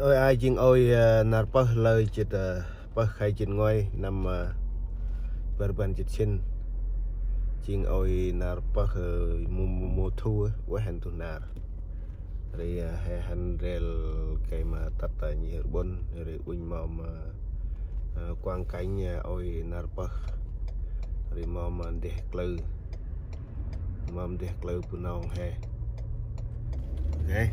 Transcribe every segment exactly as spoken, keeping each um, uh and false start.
Ôi a, jêng ôi, ơ, nar pơh lơi jêt, ơ, pơh khay jêt nguay năm, ơ, bar rbăn jêt sĭn. Jêng ôi nar pơh, ơ, mô, mô, mô thu, ơ, ueh hăn tuh nar. Ri, ơ, he hăn rêl kay ma tât, ơ, nhih rbŭn, ri unh mâm, ơ, ơ, kuang kanh, ơ, ôi nar pơh. Ri mâm, ơ, ndeh klơ. Mâm ndeh klơ Bunong he. Ok.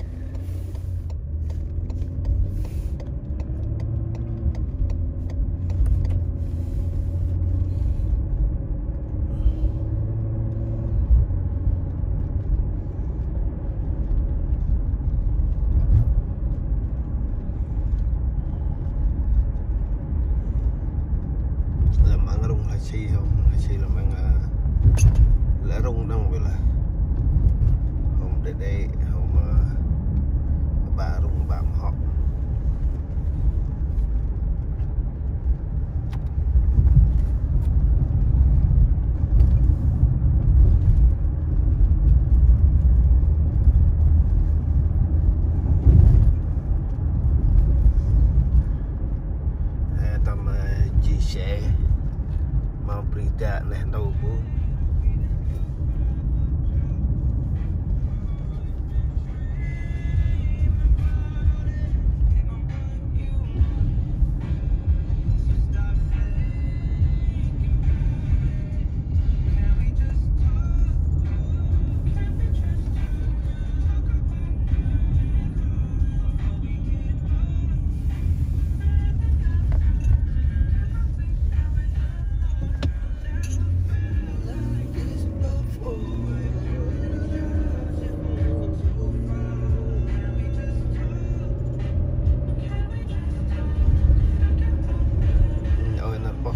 Lăm ang rŭng hla si hŏm, hla si lăm ang, a, lĕ rŭng đŏng bê lah. Hŏm đê đê, hŏm, a, ba rŭng ba mhŏ. Ê, tâm, ơ, chia sẻ mâm bri dak neh ntu bu. Ôi, nar pơh.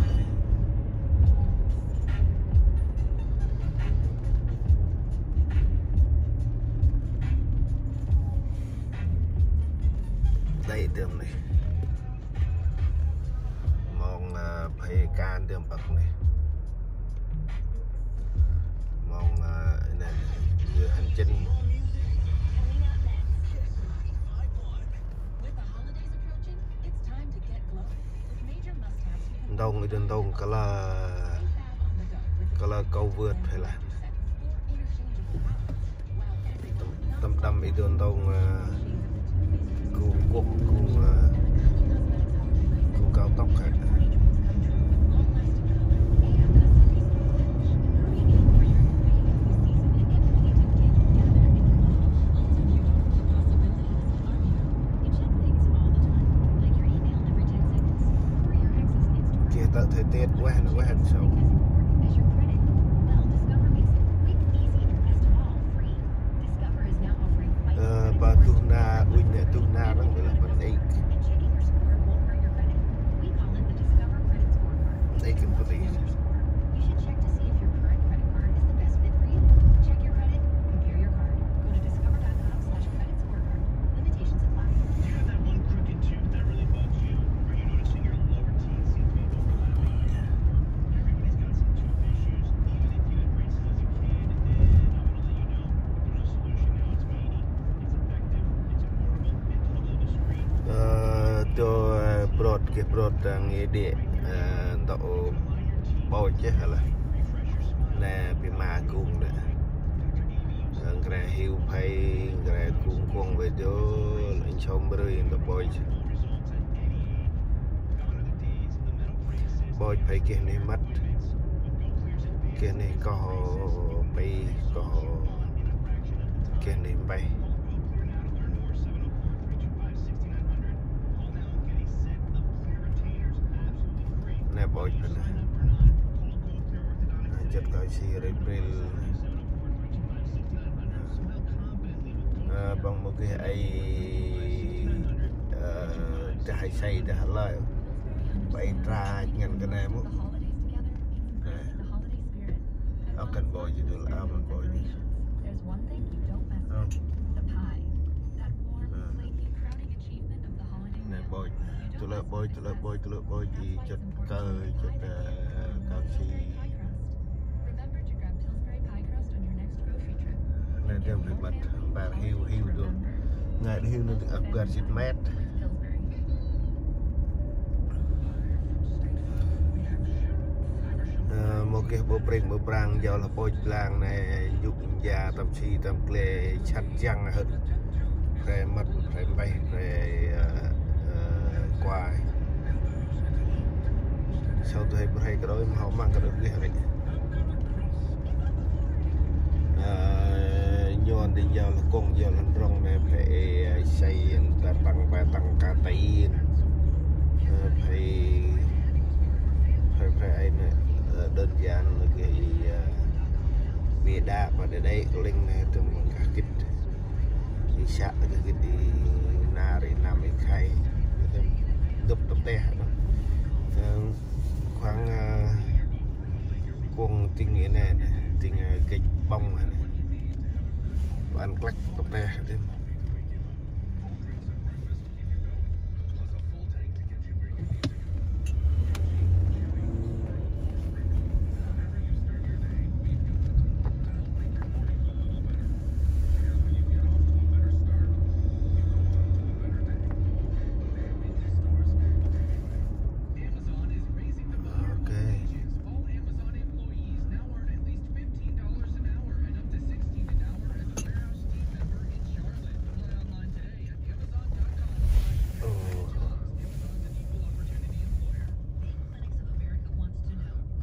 Đây, tơm nê. Mông, ơ, phay kan dơm păk nê. Mông, ơ, nê, yơ hăn chĭn. Ntông, i ntông kala, kala kâu vượt phay lah. Tâm, tâm đăm i dô ntông, ơ, gu kuŏk, gu, ơ, gu cao tốc hĕ. Geh tơ̆ thời tiết ueh nê, ueh sâu. Ơ, ba tuh nar, unh nê tuh nar răng bê lah păn ik. Ik kan pati. Ơ, dô, ơ, brot, geh brot, ơ, nge đê̆, ơ, ntŭk ƀôch jêh lah. Nê, bi ma gung nê. Ơ, nkre hiu phay, nkre gung kuŏng vê dô, anh sôm brơi ntŭk ƀôch. Ƀôch phay geh neh mât. Geh neh koh pay, koh geh neh mpeh. Nê ƀôch phay nê. Jêt kơi si rê bril. Ơ, păng mâu geh ay, ơ, dah ay say dah lơi. Pay tra ngăn kơ nê mâu. Ơ. Ơ, kăn ƀôch jêh dôl, ơ, mân ƀôch jêh. Ơ. Ơ. Nê ƀôch. Tơlơi ƀôch, tơlơi ƀôch, tơlơi ƀôch, i jêt kơi, jêt, ơ, kơi si. Nê dơm bri mât, bar hiu, hiu dô. Ngai hiu nê dâng ăp bar jêt met. Mâu geh ƀô prêng ƀô prang, jao lah ƀôch blang nê, njŭk nja, tâm si, tâm gle, săt jăng hơt. Prê mât, prê mpeh, prê, ơ, ơ, kuai. Sau tơhê prê kơ đôi, mâu hŏ măng kơ đôi geh rê. Ơ, nhuan đĭ jao lah kông, jao lah ndrŏng nê, prê, ơ, say, ta tăng, ta tăng ka tin. Ơ, prê, prê, prê, ơ, nê, ơ, đơn giản là cái, ơ, bia đá mà để đấy, cái link này tụi mình cà kít. Đi xạ cái kít đi na, đi năm, đi khai. Đập tập tè hả đó. Ờ, khoảng, ờ, cuồng tinh cái này, tinh, ờ, gạch bông hả này. Bạn click tập tè hả đó.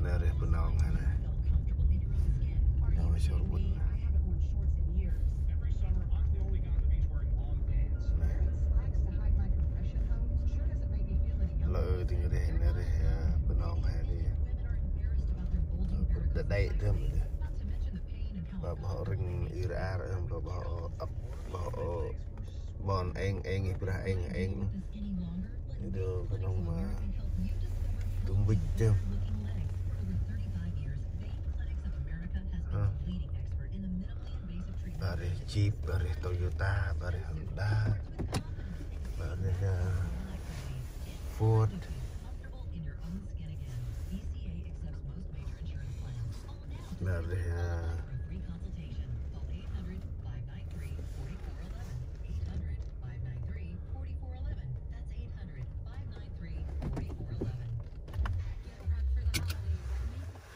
Nê rêh Bunong hê nê. Nê ma sôr bŭt nê. Nê. Lơ ding rêh nê rêh, ơ, Bunong hê dih. Bŭt đa đay dơm dih. Ba bơh rĭng ir ar, ơ, ba bơh ăp, bơh ƀon êng, êng, brah êng, êng. Ơ, dô knŏng ma tŭm bĭch dơm. Hă. Ba rêh Jeep, ba rêh Toyota, ba rêh Honda, ba rêh, ơ, Ford. Ba rêh, ơ,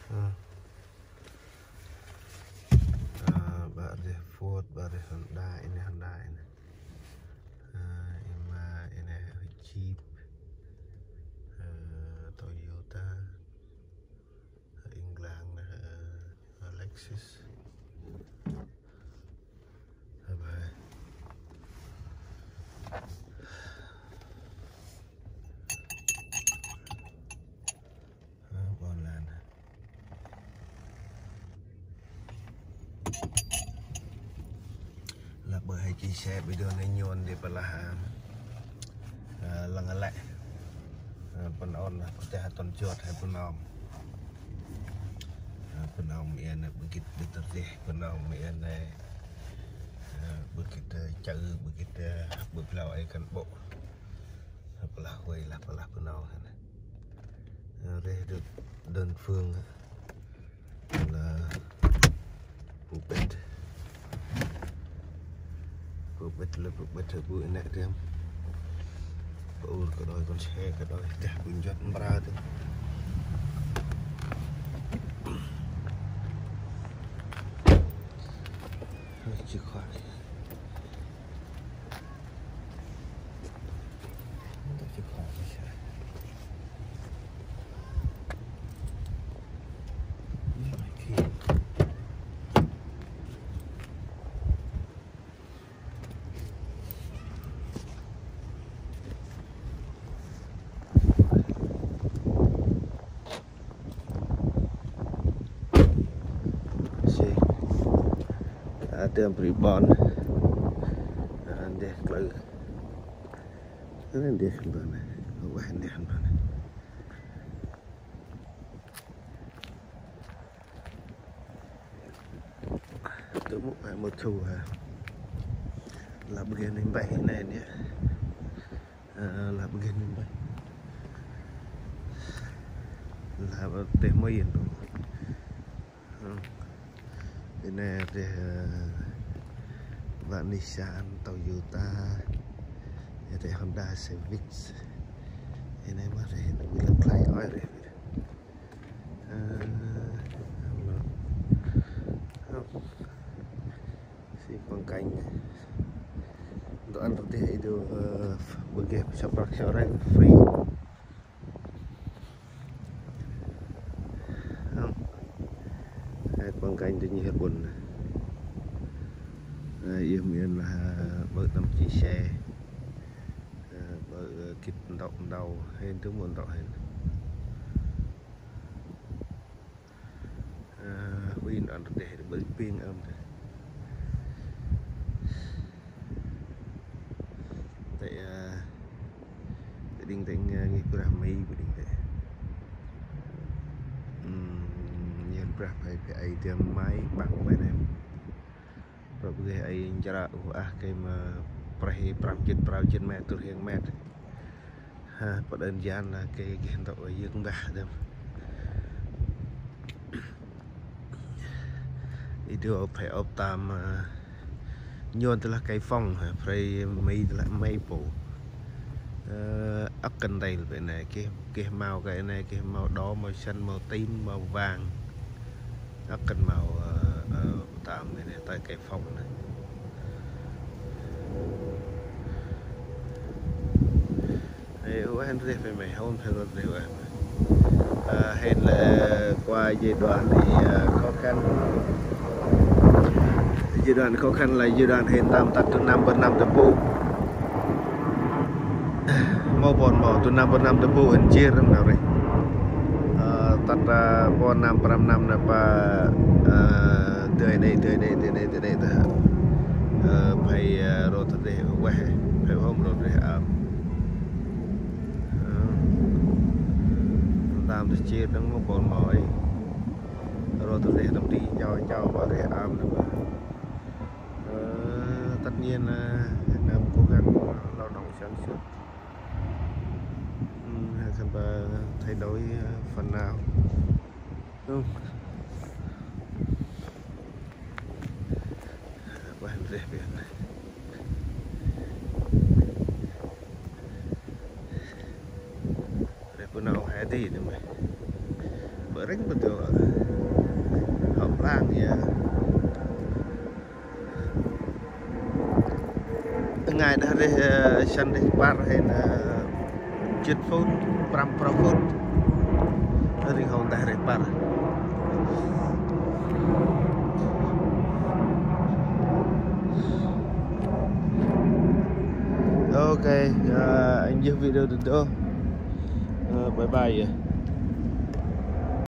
Ơ. Ơ, ba rêh Ford, ba rêh Honda, i nê Honda i nê. Ơ, i ma i nê Jeep. Ơ, Toyota. Ơ, i nklang nê, ơ, Lexus. Ơ, ba. Ơ, ƀon lan. Lah ƀơ hê chia sẻ video nê nhuan dih pơ lah, ơ, lăng lĕ. Ơ, păng on lah pơdah ton jot hê păng om. Ơ, păng om yên nê bơgĭt bơgĭt rêh, păng om yên nê, ơ, bơgĭt, ơ, chaư, bơgĭt, ơ, bơblau ai kăn ƀô̆. Pơ lah huê lah, pơ lah Bunong hê nê. Ơ, rêh đơ-, đơn phương hă. Lah bu bĭt. Bu bĭt lah bu bĭt hê bu i nê rem. Bu ur kơ đôi kon se kơ đôi dah bu njot mbra dih. Chìa khóa. Sê. Ơ, tơm bri ƀon. Ơ, ndeh klơ. Ơ, ndeh ƀon. Wah, ndeh ƀon. Tơ mŭ ai mơ thu hă. Lah bơh geh nê mbah i nê nê. Ơ, lah bơh geh nê mbah. Lah bơh têh mơ yên tơ. Ơ. I nê têh, ơ, vă Nissan, Toyota. I têh Honda Civic. I nê mơ rêh, nê ƀư lăng khlay ơi rêh. Ơ, Ăn tơ deh ê dô, ơ, bơ geh sŏk prăk sŏk reng free. Hăm. Ê, quang cảnh tự nhiên Nhật Bản. Ơ, yơh miền là bơ tâm chia sẻ. Ơ, bơ, ơ, kit ntŭk ntâu hên, tơ mâu ntŭk hên. Ơ, uin ăn tơ deh bơ ping ơm tơ. Tê, ơ, tê đing tê, ơ, ngih brah mi, tê đing tê. Ừm, nhen brah phai phai ai tiêm máy bằng bên em. Prăp geh ai nchra uh ah, kơi ma prăp prăm jêt, prăm jêt met, tŭr hiêng met. Ha, pă đơn giản là kơi geh ntŭk yơk mbah dơm. Ê dô phai ôp tam, ơ, nhôn tơ lah cây phong, ha, phai mi tơ lah maple. Ơ, âk kăn têl bê nê, geh, geh màu kơi nê, geh màu đỏ, màu xanh, màu tím, màu vàng. Âk kăn màu, ơ, ơ, tam bê nê, tơi cây phong nê. Ê, ơ, hên rêh bê mê, hên, hên rêh bê. Ơ, hên lĕ qua giai đoạn thì, ơ, khó khăn. Giai đoạn khó khăn là giai đoạn hên tăm tăt tơ năm bơh năm tơ pô. Mâu ƀon mâu, tơ năm bơh năm tơ pô hên jêr năm nau rêh. Ơ, tăt, ơ, ƀon năm prăm năm nê pa, ơ, dơi đê, dơi đê, dơi đê, dơi đê tơ. Ơ, phai, ơ, rô tơ rêh ueh, phai hôm rô rêh ơm. Ơ, tăm tơ jêr nâng mâu ƀon mâu ê. Rô tơ rêh tăm ti chau chau ƀă rêh ơm nê ƀă. Ơ, tất nhiên là Việt Nam cố gắng lao động sản xuất. Ừm, hay là thay đổi, ờ, phần nào. Đúng. Ƀă rêh bê nê. Rêh bơh nau he ti nê mê. Bơh rêh bơh dô. Hŏ plang ya. Ngai đah rêh, ơ, săn rêh păr hên, ơ, jêt phút, prăm prăm phút. Rêh hŏ đah rêh păr. Ok, ơ, anh dừng video từ đó. Ơ, bye bye.